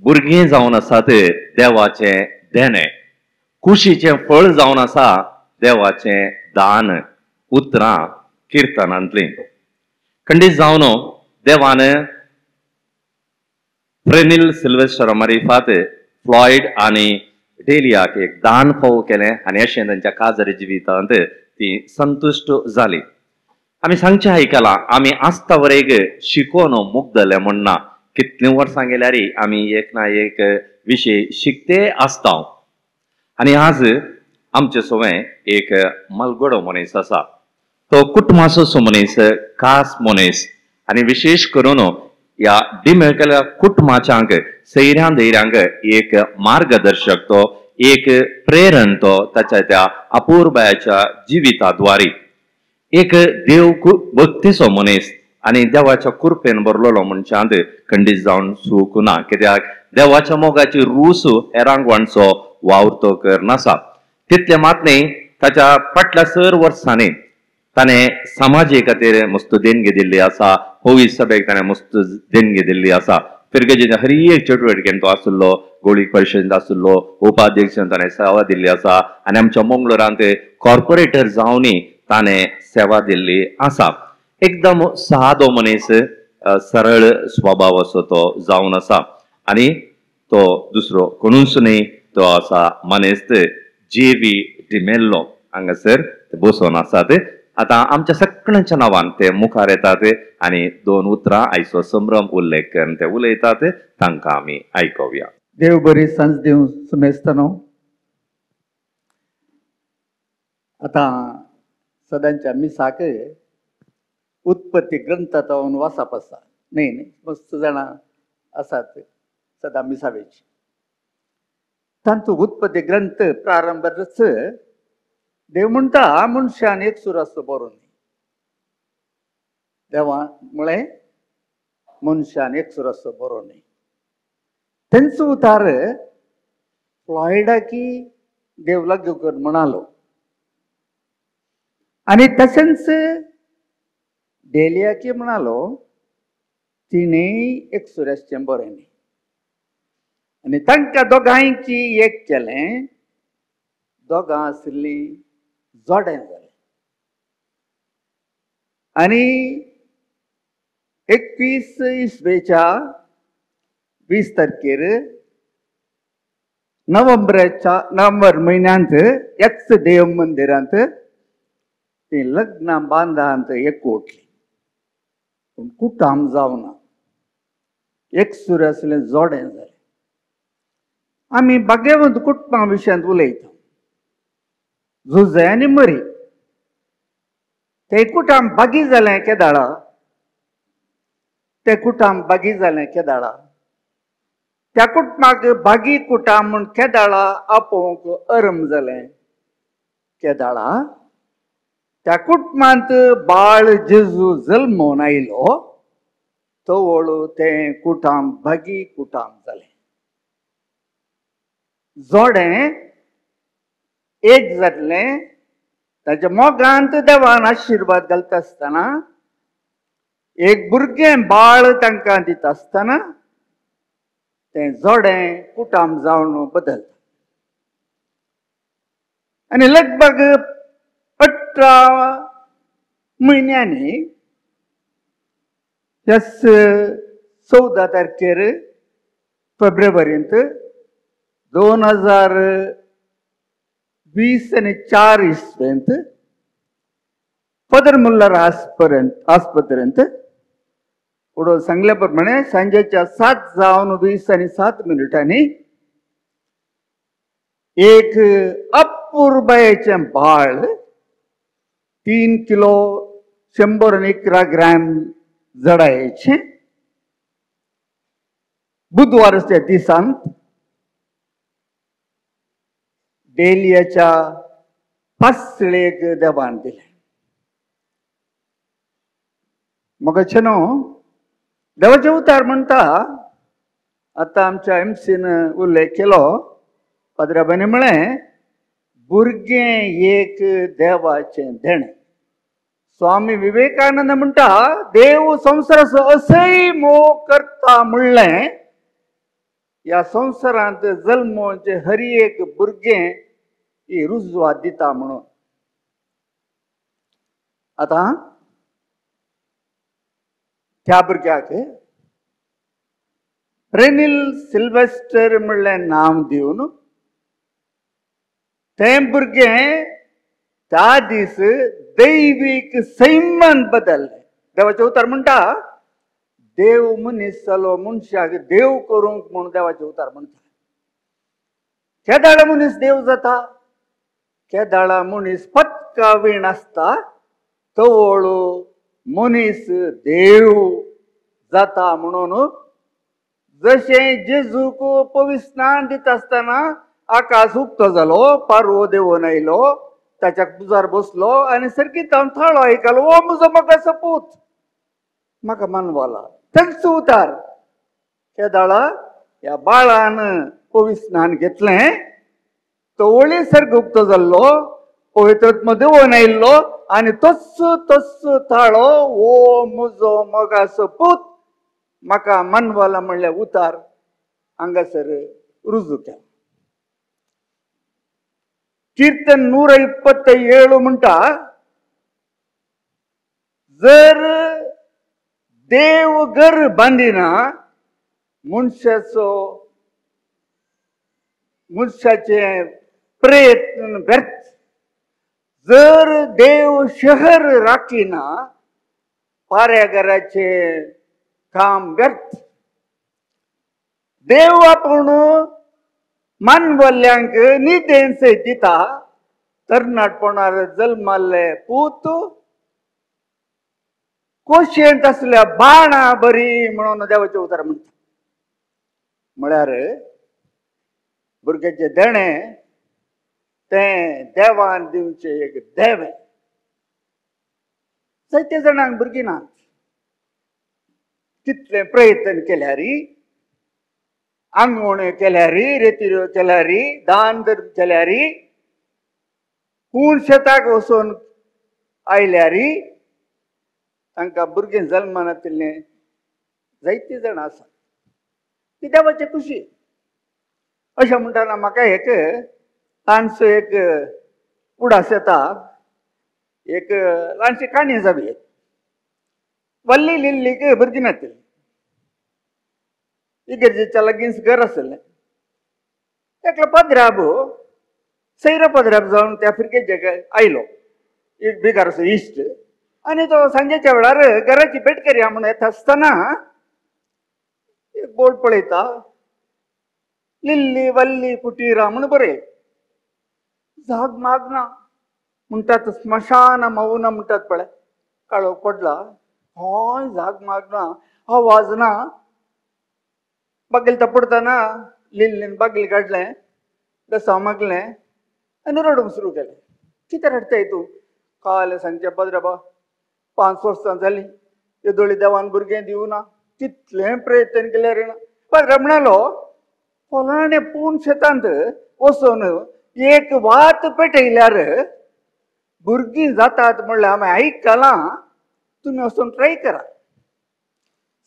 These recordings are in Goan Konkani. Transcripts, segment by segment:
भुरगीं जावन आसात देवाचें देणें, कुशीचें फळ जावन आसा देवाचें दान. उतरां किर्तनांतलीं. खंडीत जावन देवान प्रेनील सिल्वेस्टर मारिफात फ्लॉयड आनी डेलियाक एक दान फावो केलें आनी अशें तांच्या काजारी जिवितांत ती संतुश्ट जाली. आमी सांगचें आयकलां, आमी आस्तावरेक शिकोवन मुगदले म्हण ना. कितलीं वर्सां गेल्यार आमी एक ना एक विशय शिकते आसता. आनी आज आमचे सवें एक मलगडो मनीस आसा, तो कुटुंबाचो मनीस, खास मनीस आनी विशेश करून ह्या डिमेकल्या कुटुंबाच्यांक सैऱ्यां धैर्यांक एक मार्गदर्शक, तो एक प्रेरण, तो ताच्या त्या अपुरबायाच्या जिविताद्वारे एक देव भक्तीचो मनीस आनी देवाच्या कृपेन भरलेलो मनशांत खंडीत जावन चूक ना. कित्याक देवाच्या मोगाची रूस हेरांक वांटचो वावर तो करनासा. तितलें मात न्ही, ताच्या फाटल्या सर वर्सांनी ताणें समाजे खातीर मस्त देणगी दिल्ली आसा. होवी सभेक ताणें मस्त देणगी दिल्ली आसा. फिरगजेच्या हर एक चटुवटिकेन तो आशिल्लो, गोळी परिशदेंत आशिल्लो, उपाध्यक्षान ताणें सेवा दिल्ली आसा आनी आमच्या मंगळूरांत कॉर्पोरेटर जावनूय ताणें सेवा दिल्ली आसा. एकदम सादो मनीस, सरळ स्वभाव असो तो जावन आसा आनी तो दुसरो कोणूच न्ही, तो आसा मनेस्त जे व्ही डिमेल्लो. हांगासर ते बसोन आसात. आतां आमच्या सगळ्यांच्या नांवान ते मुखार येतात आनी दोन उतरां आयचो संभ्रम उल्लेख करून ते उलयतात, तांकां आमी आयकोवया. देव बरी सांज दिवं सुमेस्तानो. आतां सदांच्या मिसाक उत्पत्ती ग्रंथांत वाचप आसा न्ही, न्ही मस्त जाणां आसात सदां मिसावेची. तांचो उत्पत्ती ग्रंथ प्रारंभातच देव म्हणटा मनशान एक सूर आसचो बरो न्ही. देवान म्हळें मनशान एक सूर आसचो बरो न्ही. तेंचो उतार फ्लॉयडाकी देव लागू कर म्हणालो आनी तशेंच डेलियाकी म्हणालो तिणें एक सूर आसचें बरें न्ही. आनी तांकां दोगांयची एक केलें, दोगां आशिल्लीं जोडें जालें. आनी 21 इसवेच्या 20 तारखेर नोव्हेंबर म्हयन्यांत ह्याच देव मंदिरांत ती लग्नां बांदांत एकवटली. पूण कुटाम जावना, एक सूर आसलें जोडें जालें. आमी भाग्यवंत कुटुंबा विशयांत उलयता, जुजे आनी मरी. ते कुटाम बागी जालें केदाळा, ते कुटाम बागी जालें केदाळा, त्या कुटुंबाक बागी कुटाम म्हूण केदाळा आपोवंक अरम जालें केदाळा. त्या कुटुंबांत बाळ जेजू जल्मून आयलो तवळ तें कुटाम बागी कुटाम जालें. जोडें एक जातलें, ताच्या मोगांत देवान आशिर्वाद घालता आसतना, एक भुरगें बाळ तांकां दिता आसतना तें जोडें कुटाम जावन बदलता. आनी लगभग 18 म्हयन्यांनी ह्याच 14 तारखेर फेब्रुवारींत 2020 आनी 4 इसवेंत फादर मुल्लर आस्पत्रेंत उडो सांगल्या प्रमाणे सांजेच्या 7 जावन 20 आनी 7 मिनटांनी एक अपुरबायेचें बाळ 3 किलो 111 ग्रॅम जडायेचें बुधवारच्या दिसांत डेलियाच्या पासळेक देवान दिलें. मगाचें न्हू देवाचें उतार म्हणटा, आतां आमच्या एमसीन उल्लेख केलो, पाद्राबांनी म्हळें भुरगें एक देवाचें देणें. स्वामी विवेकानंद म्हणटा देव संवसाराचो असोय मोग करता म्हणलें ह्या संवसारांत जल्मोवचें हर एक भुरगें ही रुजवात दिता म्हणून. आतां त्या भुरग्याक रेनील सिल्वेस्टर म्हणलें नांव दिवन तें भुरगें त्या दीस दैवीक सैमान बदल्लें. देवाचें उतर म्हणटा देव मनीस जालो मनशाक देव करूंक म्हूण देवाचें उतर म्हणटा. केदाळा मनीस देव जाता, केदाळा मनीस पत्कावीण आसता, तवळ मनीस देव जाता. म्हणून जशें जेजूक पविस्नान दिता आसतना आकाश उक्तो जालो, पारवो देवून आयलो, ताच्या पुजार बसलो आनी सारकी थाळो आयकलो, ओ म्हजो म्हाका सपूत म्हाका मानवाला. तेंच उतार केदाळा ह्या बाळान पविस्नान घेतलें, तवळी सारको उक्तो जाल्लो, पवित्रात्मा देवून आयिल्लो आनी तोच तोच थाळो ओ म्हजो मोगा सपूत म्हाका मानवाला म्हणल्यार उतार हांगासर रुजू केला. कीर्तन 127 म्हणटा, जर देव घर बांदिना मनशाचो मनशाचे प्रयत्न व्यर्थ, जर देव शहर राखिना पाऱ्याघराचे काम व्यर्थ. देव आपूण मानवल्यांक निदेंस दिता, तरणाटपणार जल्माल्ले पूत कोशेंत आसल्या बाणा बरी म्हणून देवाचें उतर म्हणटा. म्हळ्यार भुरग्याचें देणें तें देवान दिवचें एक देवें. जायते जाणांक भुरगीं नात, कितले प्रयत्न केल्यार, आंगवण्यो केल्यार, रेतिऱ्यो केल्यार, दान धर्म केल्यार, पूण शेताक वचून आयल्यार तांकां भुरगीं जल्मनातिल्लें जायतीं जाणां आसात. ती देवाची खुशी. अशें म्हणटना म्हाका एक ल्हानसो एक उडास येता, एक ल्हानशी काणी जावी. वल्ली लिल्लीक भुरगीं नातिल्ली, इगर्जेच्या लागींच घर आसलें. एकलो पद्राब सैरो पद्राब जावन त्या फिरगेजेक आयलो, एक बिगारसो इश्ट, आनी तो सांजेच्या वेळार घराची भेट करया म्हणून येता आसतना एक बोर्ड पळयता, लिल्ली वल्ली कुटीरा म्हूण बरय. जाग माग ना म्हणटात, स्मशान मौन म्हणटात पळय, काळोख पडला, हय जाग माग ना, आवाज ना. बागेल तपडताना लिल्लीन बागेल काडलें, बेसांव मागलें आनी रडूंक सुरू केलें. कितें रडटाय तूं? काल सांजच्या पद्राबा 5 वर्सां जालीं येदोळी देवान भुरगें दिवना, कितलें प्रयत्न केल्यार ना. पद्रा म्हणालो, फलाणे पूण शेतांत वचून एक वात पेटयल्यार भुरगीं जातात म्हणल्यार आमी आयकलां, तुमी वचून ट्राय करा.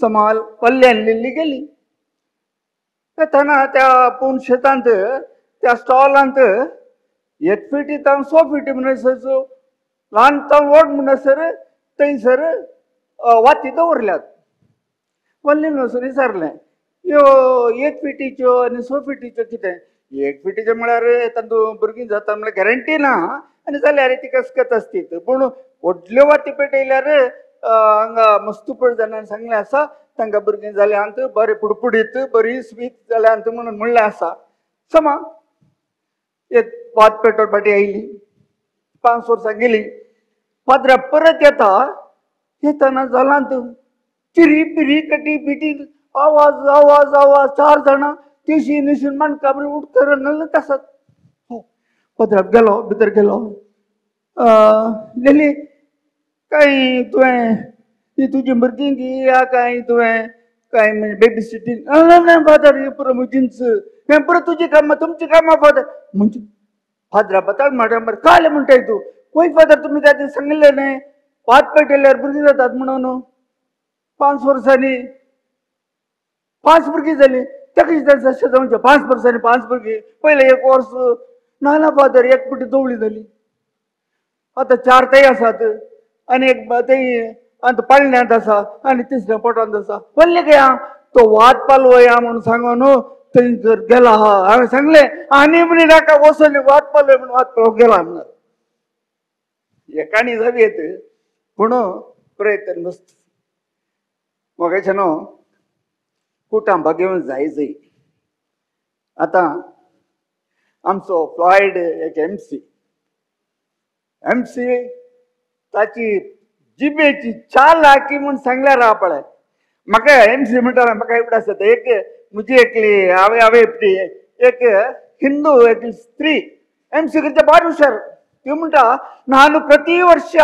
समाल पल्ल्यान लिल्ली गेली. येतना त्या पूण शेतांत त्या स्टॉलांत 1 फिटी तावन 100 फिटी म्हणसर, ल्हान तावन व्हड म्हणसर थंयसर वाती दवरल्यात. वल्लीन वचून विचारलें, ह्यो 1 फिटीच्यो आनी 100 फिटीच्यो कितें? 1 फिटीच्यो म्हळ्यार तातूंत भुरगीं जाता म्हळ्यार गॅरंटी ना, आनी जाल्यार ती कसकत आसतीत. पूण व्हडल्यो वाती पेटयल्यार हांगा मस्तूपळ जाणांनी सांगलें आसा, तांकां भुरगीं जाल्यांत बरें पुडपुडीत बरी स्वीत जाल्यांत म्हणून म्हणलें आसा. समा एक वात पेटोवन फाटी आयली, 5 वर्सां गेली. पाद्रा परत येता, येतना जालांत चिरी पिरी कटी पिटी आवाज आवाज आवाज, 4 जाणां तिशी निशीन माणका बरी उठकर घालत आसात. हो पदराप गेलो, भितर गेलो. लेली काय तुवें ती तुजी भुरगीं गी काय तुवें काय म्हणजे बेबी सिटींग? ना फादर, हें पुरो म्हजींच, हें पुरो तुजी कामां, तुमची कामां फादर. म्हणजे फादरा बताळ मॅडम काल म्हणटाय तूं? वय फादर, तुमी त्या दीस सांगिल्लें न्हय वात पेटयल्यार भुरगीं जातात म्हणून. 5 वर्सांनी 5 भुरगीं जालीं. ताका जशें जावचें 5 वर्सांनी 5 भुरगीं. पयलें एक वर्स ना ना फादर एक पुटी दवळी जाली, आतां 4 थंय आसात आनी एक थंय आतां पाळण्यांत आसा आनी तिसऱ्या पोटांत आसा. व्हडलें काय तो वाद पालवया म्हणून सांगून न्हू थंय जर गेला हा. हांवें सांगलें आनी म्हणी नाका वचून वाद पालवय म्हणून वाद पालोवंक गेला म्हणून. एकाणी जावी येत पूण प्रयत्न मस्त मगाचे न्हू कुटां बागेवन जाय जाय. आतां आमचो फ्लॉयड एक एमसी एमसी ताची जिबेची चालाकी म्हूण सांगल्यार हा पळय. म्हाका एमसी म्हणटा म्हाका एवढं आसता एक म्हजी एकली हांवें हांवें एक हिंदू एक स्त्री एमसी करच्या बार हुशार. ती म्हणटा ನಾನು ಪ್ರತಿ ವರ್ಷ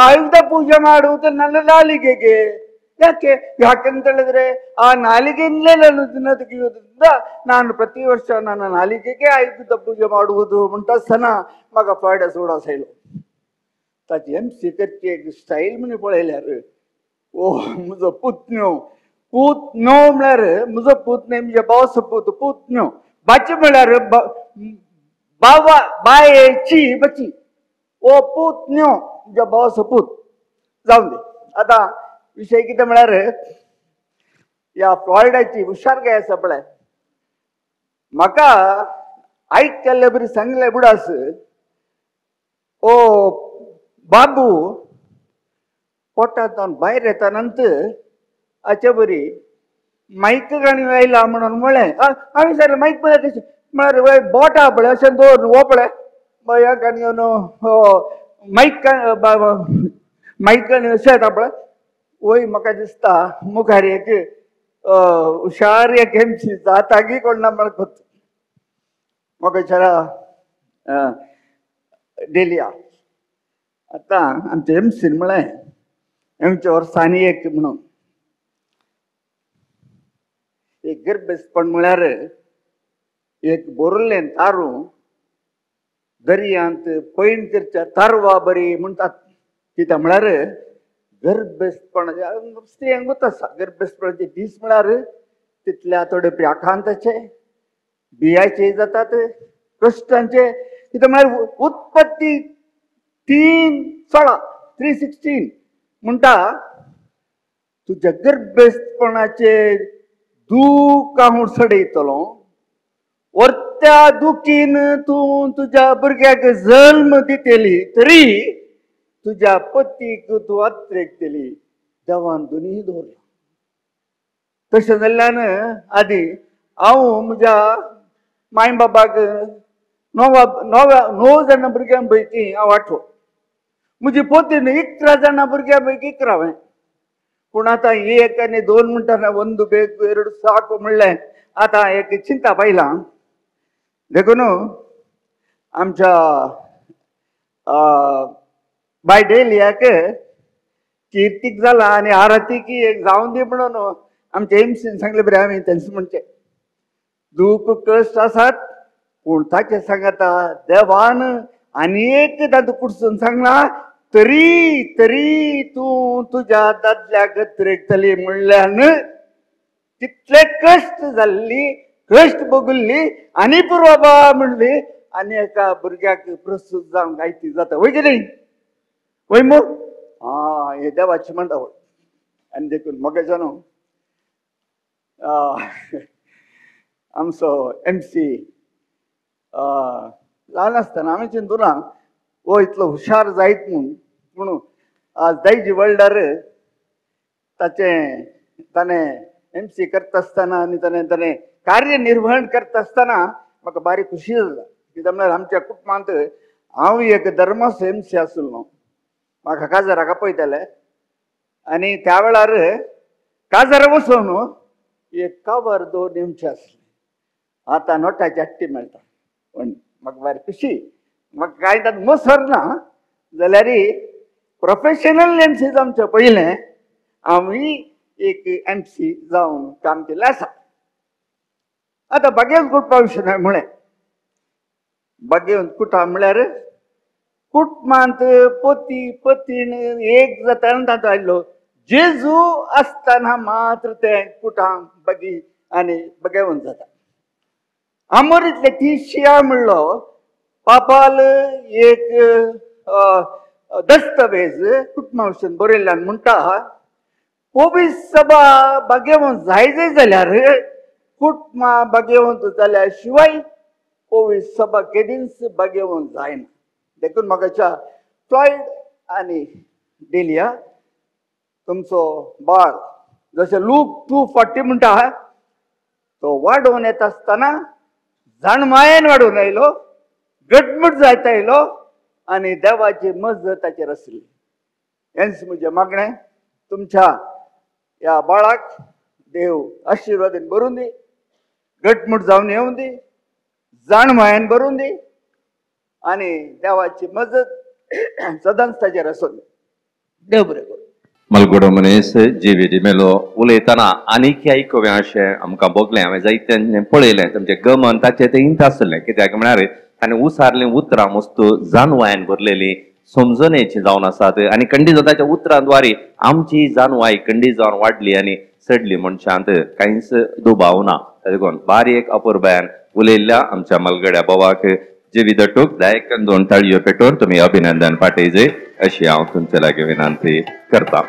ಆಯುಧ ಪೂಜೆ ಮಾಡುವುದು ನನ್ನ ನಾಲಿಗೆಗೆ. ಯಾಕೆ? ಯಾಕಂತೇಳಿದ್ರೆ ಆ ನಾಲಿಗೆಯಿಂದಲೇ ನಾನು ದಿನ ತೆಗೆಯುವುದರಿಂದ ನಾನು ಪ್ರತಿ ವರ್ಷ ನನ್ನ ನಾಲಿಗೆಗೆ ಆಯುಧ ಪೂಜೆ ಮಾಡುವುದು म्हणटा आसतना म्हाका फ्लॉयडा सोडा सायलो. ताची एम सी करची एक स्टायल म्हण पळयल्यार ओ म्हजो पुतण्यो पुतण्यो म्हळ्यार म्हजो पूत न्हय म्हज्या भावाचो पूत पुतण्यो. बाची म्हळ्यार बाबा बायेची बची ओ पुतण्यो म्हज्या भावाचो पूत. जावन दे. आतां विशय कितें म्हळ्यार ह्या फ्लॉयडाची हुशारकाय आसा पळय. म्हाका आयकल्ले बरी सांगले बुडास ओ बाबू पोटांत भायर येता नंतर हाचे बरी मायक गाणी आयला म्हणून म्हळें. हांवें विचारलें मायक पळय कशें म्हळ्यार बोटां पळय अशें दवर हो पळय ह्या गाणी मायक मायक गाणी अशें येता पळय. वय म्हाका दिसता मुखार एक हुशार एक एमसी जातागी कोण ना म्हळ्यार कोत म्हाका विचारा डेलिया. आतां आमच्या एमसीन म्हळें आमच्या वर्सांनी एक म्हणून एक गर्भेसपण म्हळ्यार एक बोरलें तारू दर्यांत पैण करच्या तारवा बरी म्हणटात. कित्याक म्हळ्यार गर्भेसपण स्त्रियांकूच आसा. गर्भेसपणाचे दीस म्हळ्यार तितल्या थोडे आकांताचे बियाचे जातात कश्टांचे. कित्याक म्हळ्यार उत्पत्ती 3:16 3:16 म्हणटा तुज्या गर्भेसपणाचे दूख हांव सडयतलो, वरत्या दुखीन तूं तुज्या भुरग्याक जल्म दितली तरी तुज्या पतीक तूं अत्रेकतली. देवान दोनूय दवरला. तशें जाल्ल्यान आदी हांव म्हज्या माय बाबाक 9 जाणां भुरग्यां पैकी हांव आठवो. म्हजी पोतीन 11 जाणां भुरग्यां पैकी 11वें. पूण आतां 1 आनी 2 म्हणटाना 1 ಬೇಕು 2 ಸಾಕು म्हणलें आतां एक चिंता पायला. देखून आमच्या बाय डेलियाक किर्तीक जाला आनी आरतीक एक जावन दी म्हणून आमच्या एमसीन सांगलें बरें. आमी तेंच म्हणचें दूख कश्ट आसात पूण ताचें सांगता देवान आनी एक तातूंत कुडसून सांगला तरी तरी तूं तुज्या दादल्याक गत्रेकतली म्हणल्यान कितले कश्ट जाल्ली कश्ट भोगल्ली आनी पुरो बाबा म्हणली आनी एका भुरग्याक प्रस्तूत जावंक आयती जाता. वय कितें वय मग आं हे देवाची म्हणटा. आनी देखून म्हाका न्हू आमचो एमसी ल्हान आसतना आमी चिंतूना हो इतलो हुशार जायत म्हूण. पूण आज दायजी वर्ल्डार ताचें ताणें एमसी करता आसतना आनी ताणें ताणें कार्यनिर्वहण करता आसतना म्हाका बारीक खुशी जाता. कित्याक म्हळ्यार आमच्या कुटुंबांत हांव एक धर्माचो एमसी आसलो. म्हाका काजाराक आपयताले आनी त्या वेळार काजारा वचून एक कवर 2 एमसी आसले. आतां नोटाची आट्टी मेळटा पण म्हाका बारीक खुशी. म्हाका कांय तातूंत मसर ना जाल्यार प्रोफेशनल एमसी जावचे पयलें हांवूय एक एमसी जावन काम केल्लें आसा. आतां बागेवन कुटपा विशय म्हळें बागेवन कुटा म्हळ्यार कुटुंबांत पती पतीन एक जाता तातूंत आयलो जेजू आसतना मात्र तें कुटां बागी आनी बगेवन जाता. आमोरीतले ती शिया म्हणलो पापाल एक दस्तवेज कुटुंबा बरयल्ल्यान म्हणटा, पोवीस सभा बागेवन जायजे जाल्यार कुटुंबा बागेवन जाल्या शिवाय पोवीस सभा केदींच बागेवन जायना. देखून म्हाका फ्लॉयड आनी डेलिया तुमचो बाळ जशें लूक 2:40 म्हणटा तो वाडोवन येता आसतना जाणमायेन वाडोवन आयलो, गटमूट जायत आयलो आनी देवाची मजत ताचेर आसली. हेंच म्हजें मागणें, तुमच्या ह्या बाळाक देव आशिर्वादीन भरून दी, गटमूट जावन येवं दी, जाणमायेन भरून दी आनी देवाची मजत सदांच ताचेर आसूं. देव बरें करूं. मलगुडो मनीस जीवी डिमेलो उलयतना आनीक आयकुया अशें आमकां भोगलें. हांवें जायते पळयलें तुमचें गमन ताचें तें इंत आसलें, कित्याक म्हळ्यार ताणें उसारलीं उतरां मस्त जानवायन भरलेलीं समजणेची जावन आसात आनी खंडीत ताच्या उतरां द्वारे आमची जानवाय खंडीत जावन वाडली आनी चडली मनशांत कांयच दुबाव ना. देखून बारीक अपुरबायान उलयल्ल्या आमच्या मलगड्या बोवाक जीवी दटूक दायक दोन ताळयो पेटोवन तुमी अभिनंदन पाठयजे अशी हांव तुमचे लागीं विनंती करता.